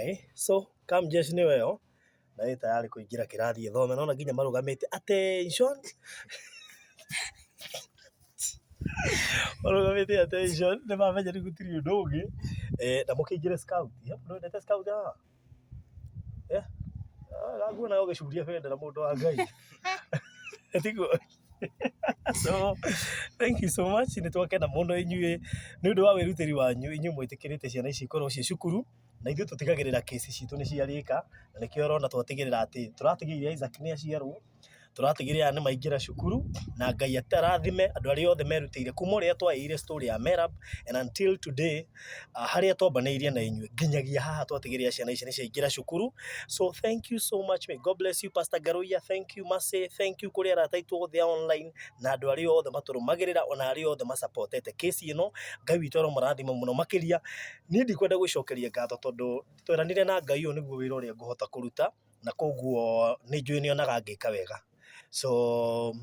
Okay, so Kamjesh nĩwe ĩyo na ĩ tayari kũingĩra kĩrathi ĩthome, nona nginya marũgamĩte attention marũgamĩte attention nĩ mamenya rĩu gũtirĩ ũndũ ũngĩ. Eh, na mũkĩingĩre scout, he mũndũ wendete scout haha? Eh, nguona ũgĩcuria bendera mũndũ wa Ngai. Tiguo? So, thank you so much nĩ twakena mũno inyuĩ nĩ ũndũ wa wĩrutĩri wanyu inyuĩ mwĩtĩkĩrĩte ciana ici ikorwo ciĩ cukuru na ithuĩ tũtigagĩrĩra kĩci citũ nĩ ciarĩka na nĩkĩo ũrona twatigĩrĩra atĩ tũratigĩrĩire Isaac nĩ aciarwo tũratigĩrĩra aya nĩ maingĩra cukuru na Ngai atarathime andũ arĩa othe merutĩire kuma ũrĩa twaĩire story ya Merab and until today harĩa twambanĩirie na inyuĩ nginyagia haha twatigĩrĩra ciana ici nĩ ciaingĩra cukuru. So thank you so much, may God bless you Pastor Ngaruiya, thank you Mercy, thank you kũrĩ arata aitũ othe a online na andũ arĩa othe matũrũmagĩrĩra ona arĩa othe masupportete kesi ĩno. Ngai witũ aromũrathima mũno makĩria. Niĩ ndikwenda gwĩcokeria ngatho tondũ tweranire na Ngai ũyũ nĩguo wĩra ũrĩa ngũhota kũruta na koguo nĩ njũĩ nĩ onaga ngĩka wega. So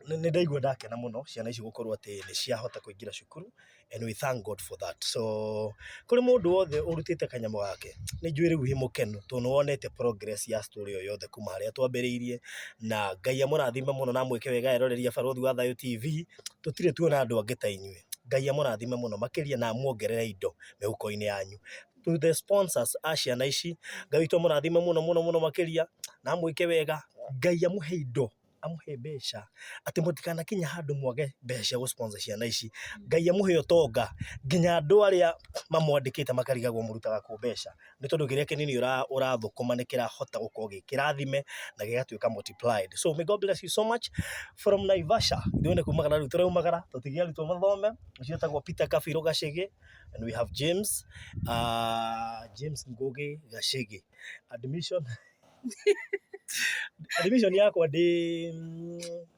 nĩ ndaigua ndakena mũno ciana ici gũkorwo atĩ nĩ ciahota kũingĩra cukuru and we thank God for that. So kũrĩ mũndũ wothe ũrutĩte kanyamũ gake, nĩ njũĩ rĩu wĩ mũkenu tondũ nĩ wonete progress ya story ĩyo yothe kuma harĩa twambĩrĩirie, na Ngai amũrathime mũno na amwĩke wega eroreri a Barũthi wa Thayũ TV, tũtirĩ tuona andũ angĩ ta inyuĩ. Ngai amũrathime mũno makĩria na amuongerere indo mĩhuko-inĩ yanyu. To the sponsors a ciana ici, Ngai witũ amũrathime mũno mũno mũno makĩria na amwĩke wega, Ngai amũhe indo, amũhe mbeca, atĩ mũtikanakinye handũ mwage mbeca cia gũ sponsor ciana ici. Ngai amũhe ũtonga nginya andũ arĩa mamwandĩkĩte makarigagwo mũrutaga kũ mbeca, nĩ tondũ kĩrĩa kĩnini ũrathũkũma nĩ kĩrahota gũkorwo gĩ kĩrathime na gĩgatuĩka multiplied. So may God bless you so much from Naivasha, ithuĩ nĩ kumagara rĩu tũraumagara tũtige arutwo mathome, ũcio etagwo Peter Kabirũ Gacĩgĩ and we have James, James Ngugi Gacĩgĩ. Admission admission yakwa ndĩ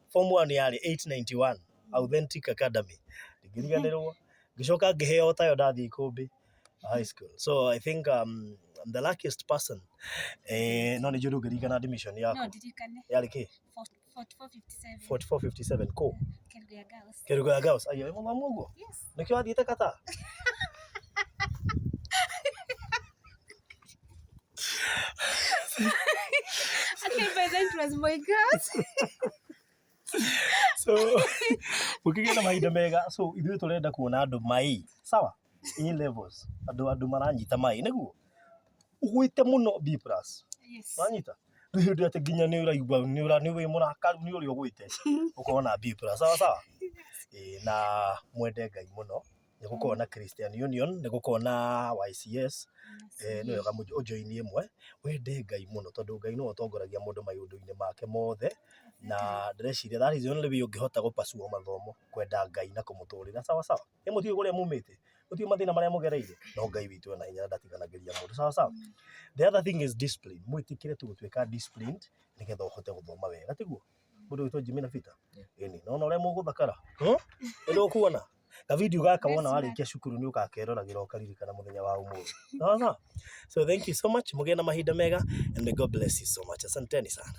form 1 yarĩ 891 Authentic Academy, ndingĩriganĩrwo, ngĩcoka ngĩheo tayo ndathiĩ Ikũmbĩ High School. So I think I'm the luckiest person. Eh, no nĩ njũĩ ndũngĩririkana admission No yaku ndirikane. yarĩ kĩ? 4457. 4457 kũ? Kerugoya Girls. Kerugoya Girls. Aiyo, wĩ mũthomu ũguo? Yes. Nĩkĩo wathiĩte Qatar? Okay, by then it was my girls. So mũkĩgĩe na mahinda mega. So ithuĩ tũrenda kuona andũ mai sawa, A levels, andũ andũ maranyita mai nĩguo ũgwĩte mũno B plus. Yes. Wanyita rĩu hĩndĩ atĩ nginya nĩ ũraigua nĩ ũra nĩ wĩ mũrakaru nĩ ũrĩa ũgwĩte ũkona B plus sawa sawa. Ĩĩ na mwende Ngai mũno nĩ gũkorwo na Christian Union, nĩ gũkorwo na YCS, nĩ wega ũjoini ĩmwe, wende Ngai mũno tondũ Ngai nĩwe ũtongoragia mũndũ maũndũ-inĩ make mothe, na ndĩreciria that is the only way ũngĩhota gũ pursue mathomo, kwenda Ngai na kũmũtũrĩra sawa sawa. Ĩ mũtiũĩ kũrĩa mumĩte, mũtiũĩ mathĩna marĩa mũgereire, no Ngai witũ ena hinya na ndatiganagĩria mũndũ sawa sawa. The other thing is discipline, mwĩtĩkĩre tu gũtuĩka disciplined nĩgetha ũhote gũthoma wega tiguo? Mũndũ ũgwĩtwo Jimmy na Peter? Ĩni, nĩwona ũrĩa mũgũthakara? Nĩ ũkuona? Ka video gaka wona warĩkia cukuru nĩ ũgakeroragĩra ũkaririkana mũthenya wa ũmũthĩ. Sawa sawa? So thank you so much, mũgĩe na mahinda mega and may God bless you so much. Asanteni sana.